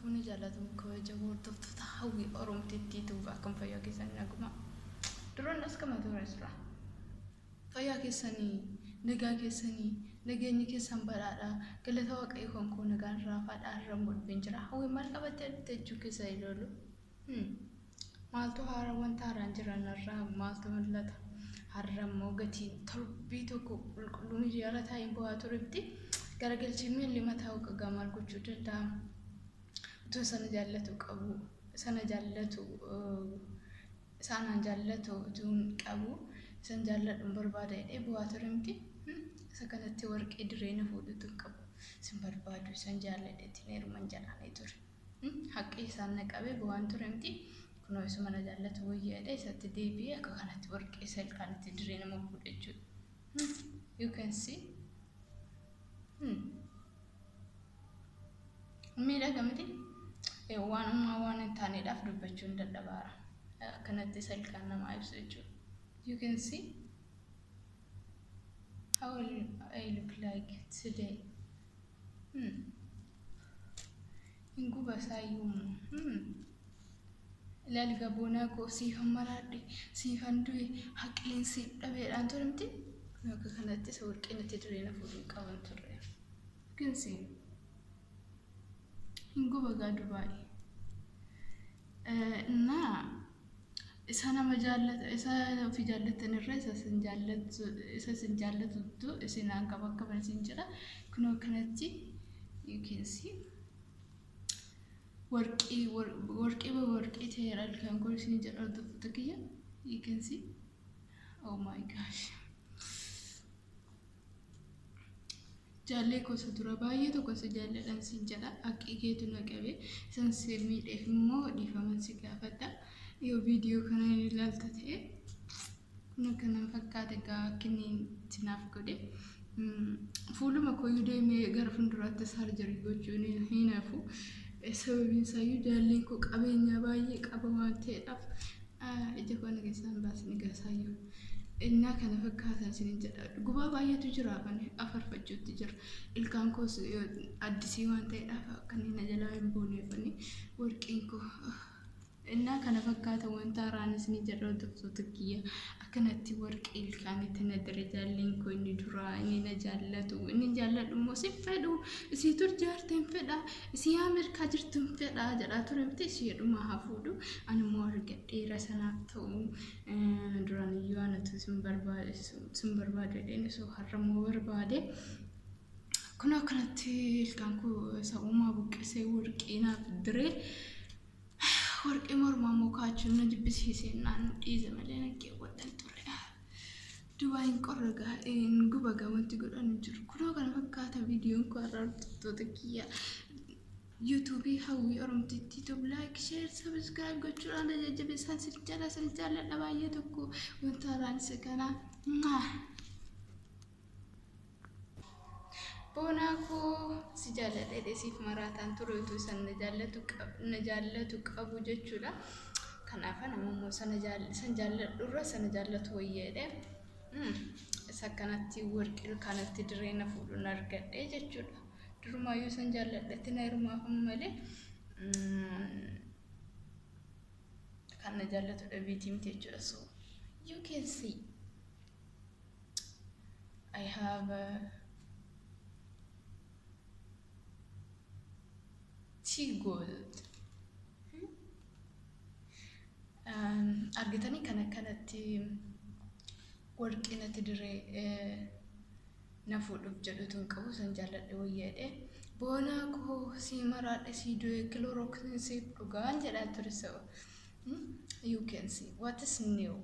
Fuuni jaallatamu kabajamoo hordoftoota Hawwii Oromtittii Tuuba, akkam fayyaa keessanii? Naguma duraan as kama ture jira. Fayyaa keessanii, nagaa keessanii, nageenyi keessan badhaadha. Galata Waaqayyo kan koo nagaan raafaadha. Har'a dhufeen jira. Hawwii maal qabattee dhufte jechuu keessa ilaalu. Maaltu haara, wanta haaraan jiran irraa maaltu mul'ata? Har'a immoo gatiin torbii tokko qulqulluu miidiyaarra taa'ee bu'aa turetti garagalchee miilli mataa hoggaa maal gochuu danda'a? Utuu sana jaallatu qabu, sana jaallatu, isaanaan jaallatu utuu hin qabu, isan jaalladhu barbaada jedhee bu'aa ture miti. Isa kanatti warqee diree na fuudhutu hin qabu. Isin barbaadu, isan jaalladheetti heeruman jedhaanii ture. Haqqi isaan na qabee bu'aan ture miti. Kunoo isuma na jaallatu wayyaa jedhee isatti deebi'ee akka kanatti warqee isa ilkaanitti diree nama fuudha jechuudha. You can see. Miidhaga miti? Waan ammaa waan hin taaneedhaaf dubbachuun dadhabaara. Akkanatti isa ilkaan namaa ibsu jechuudha. You can see how I look like today. Hin guba isaayyuu. Ilaali gaboonaa koo, siifan maraadhe, siifan du'e, haqleen siif dhabeedhaan ture miti. Kun akka kanatti isa warqee natti diree na fuudhuu qaban turre. You can see. Hin guba gaa Dubaay. Innaa isa nama jaallata, isa ofii jaallattan irra isa isin jaallatu, isa isin jaallatuttu isin hanga bakka isin jira. Kunoo akkanatti you can see. Warqii warqii warqii ta'eera ilkaan kun isin jedha hordoftoota kiyya. You can see. Oh my gosh. Jaallee gosa dura baay'ee tokko si jaalladhan sin jedha. Haqqii keetu na qabe. Isan si miidheef immoo dhiifaman si gaafadha. Yoo viidiyoo kana ilaalta ta'e, kun akkanan fakkaata gaa akka inni itti naaf godhe. Fuuluma kooyyuu deemee gara fuulduraatti surgery gochuun hin hafu. Sababiin isaayyuu jaalleen koo qabeenya baay'ee qaba waan ta'eedhaaf ija koo na keessaa hin baasne gasaayyuu. Innaa kana fakkaatan isinin jedha. Gubaa baay'eetu jira, kan afarfachuutti jira. Ilkaan koos addisii waan ta'eedhaaf akka inni na jalaa hin booneefani warqeen koo. Innaa kana fakkaata wanta haaraan isinii jedha hordoftoota kiyya. Akkanatti warqee ilkaanitti na dire jaalleen koo inni duraa, inni na jaallatu. Inni jaalladhu immoo si fedhu, isii tur jaarte hin fedha, isii Ameerikaa jirtu hin fedha jedhaa ture miti, isheedhuma haa fuudhu. Ani immoo argadheera sanaaf ta'u. Duraan iyyuu anatu sin barbaade, sin barbaade jedheen osoo har'a immoo barbaade. Kun akkanatti ilkaan koo isa uumaa buqqisee warqee naaf diree. Warqee mormaa immoo kaachuun na jibbisiisee naan dhiise malee nan keewwadhan ture. Dubaayin qorra gaa, hin guba gaa, wanti godhan hin jiru. Kunoo kana fakkaata viidiyoon koo har'a hordoftoota kiyya. Yuutuubii Hawwii Oromtittii Tube like, share, subscribe gochuudhaan jajjabeessaan sin jala sin jaalladha baay'ee tokko, wanta haaraan isa kana. Boonaa koo si jaalladhe, siif maraataan ture utuu isan na jaallatu qabu jechuudha. Kanaaf nama immoo sana san jaalladhurra sana jaallatu wayyeedhe. Isa akkanatti warqii ilkaanatti diree na fuudhuun argadhe jechuudha. Durumaayyuu san jaalladhetti na heerumaaf malee kan na jaallatu dhabeetii miti jechuudha. So you can see I have a tea gold. Argitanii kan akkanatti warqii natti diree na fuudhuuf jedhutu hin qabu, san jaalladhe wayyaadhe. Boonaa koo sii maraadhe, sii du'e, kilorooksiin siif dhugaan jedhaa ture. So you can see what is new.